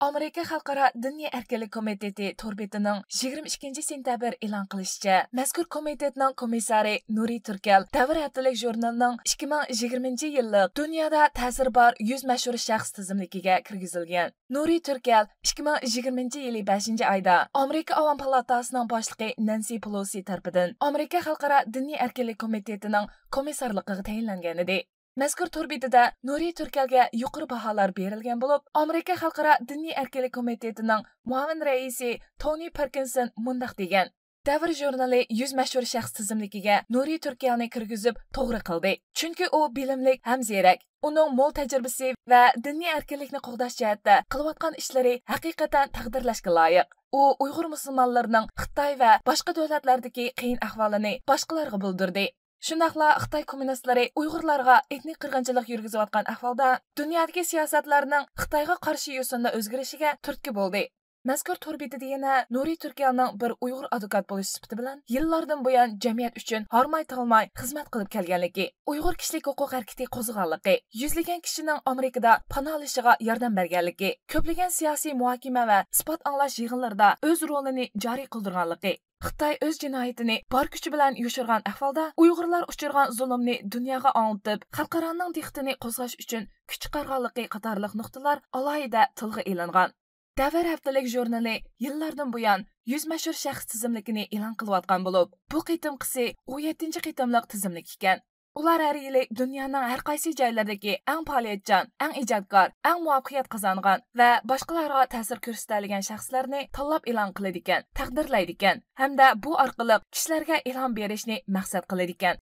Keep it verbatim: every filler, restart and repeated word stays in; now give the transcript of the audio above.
ئامېرىكا خەلقئارا دىنىي ئەركىنلىك كومىتېتى تور بېتىنىڭ يىگىرمە ئىككىنچى سېنتەبىر ئېلان قىلىشىچە، مەزكۇر كومىتېتنىڭ كومىسسارى نۇرى تۈركەل دەۋر ھەپتىلىك ژۇرنىلىنىڭ ئىككى مىڭ يىگىرمىنچى يىللىق دۇنيادا تەسىرى بار يۈز مەشھۇر شەخس تىزىملىكىگە كىرگۈزۈلگەن. نۇرى تۈركەل ئىككى مىڭ يىگىرمىنچى يىلى بەشىنچى ئايدا ئامېرىكا ئاۋام پالاتاسىنىڭ باشلىقى نەنسى پېلوسى تەرىپىدىن ئامېرىكا خەلقئارا دىنىي ئەركىنلىك كومىتېتىنىڭ كومىسسارلىقىغا تەيىنلەنگەنىدى. مەزكۇر تور بېتىدە نۇرى تۈركەلگە يۇقىرى باھالار بېرىلگەن بولۇپ، ئامېرىكا خەلقئارا دىنىي ئەركىنلىك كومىتېتىنىڭ مۇئاۋىن رەئىسى تونى پېركىنسون مۇنداق دېگەن: دەۋر ژۇرنىلى يۈز مەشھۇر شەخس تىزىملىكىگە نۇرى تۈركەلنى كىرگۈزۈپ توغرا قىلدى. چۈنكى ئۇ بىلىملىك ھەم زېرەك. ئۇنىڭ مول تەجرىبىسى ۋە دىنىي ئەركىنلىكنى قوغداش جەھەتتە قىلىۋاتقان ئىشلىرى ھەقىقەتەن تەقدىرلەشكە لايىق. ئۇ ئۇيغۇر مۇسۇلمانلىرىنىڭ خىتاي ۋە باشقا دۆلەتلەردىكى قىيىن ئەھۋالىنى باشقىلارغا بىلدۈردى. شۇنداقلا خىتاي كوممۇنىستلىرى ئۇيغۇرلارغا ئېتنىك قىرغىنچىلىق يۈرگۈزۈۋاتقان ئەھۋالدا، دۇنيادىكى سىياسەتلەرنىڭ خىتايغا قارشى يوسۇندا ئۆزگىرىشىگە تۈرتكە بولدى. مەزكۇر تور بېتىدە يەنە نۇرى تۈركەلنىڭ بىر ئۇيغۇر ئادۋوكات بولۇش سۈپىتى بىلەن يىللاردىن بۇيان جەمئىيەت ئۈچۈن ھارماي تالماي خىزمەت قىلىپ كەلگەنلىكى، ئۇيغۇر كىشىلىك ھوقۇق ھەرىكىتى قوزغىغانلىقى، يۈزلىگەن كىشىنىڭ ئامېرىكىدا پاناھلىشىغا ياردەم بەرگەنلىكى، كۆپلىگەن سىياسىي مۇھاكىمە ۋە ئىسپات ئاڭلاش يىغىنلىرىدا ئۆز رولىنى جارى قىلدۇرغانلىقى، خىتاي ئۆز جىنايىتىنى بار كۈچى بىلەن يوشۇرغان ئەھۋالدا ئۇيغۇرلار ئۇچرىغان زۇلۇمنى دۇنياغا ئاڭلىتىپ، خەلقئارانىڭ دىققىتىنى قوزغاش ئۈچۈن كۈچ چىقارغانلىقى قاتارلىق نۇقتىلار ئالاھىدە تىلغا ئېلىنغان. دەۋر ھەپتىلىك ژۇرنىلى يىللاردىن بۇيان يۈز مەشھۇر شەخس تىزىملىكىنى ئېلان قىلىۋاتقان بولۇپ، بۇ قېتىمقىسى ئون يەتتىنچى قېتىملىق تىزىملىك ئىكەن. ئۇلار ھەر يىلى دۇنيانىڭ ھەر قايسى جايلىرىدىكى ئەڭ پائالىيەتچان، ئەڭ ئىجادكار، ئەڭ مۇۋەپپەقىيەت قازانغان ۋە باشقىلارغا تەسىر كۆرسىتەلىگەن شەخسلەرنى تاللاپ ئېلان قىلىدىكەن، تەقدىرلەيدىكەن ھەمدە بۇ ئارقىلىق كىشىلەرگە ئىلھام بېرىشنى مەقسەت قىلىدىكەن.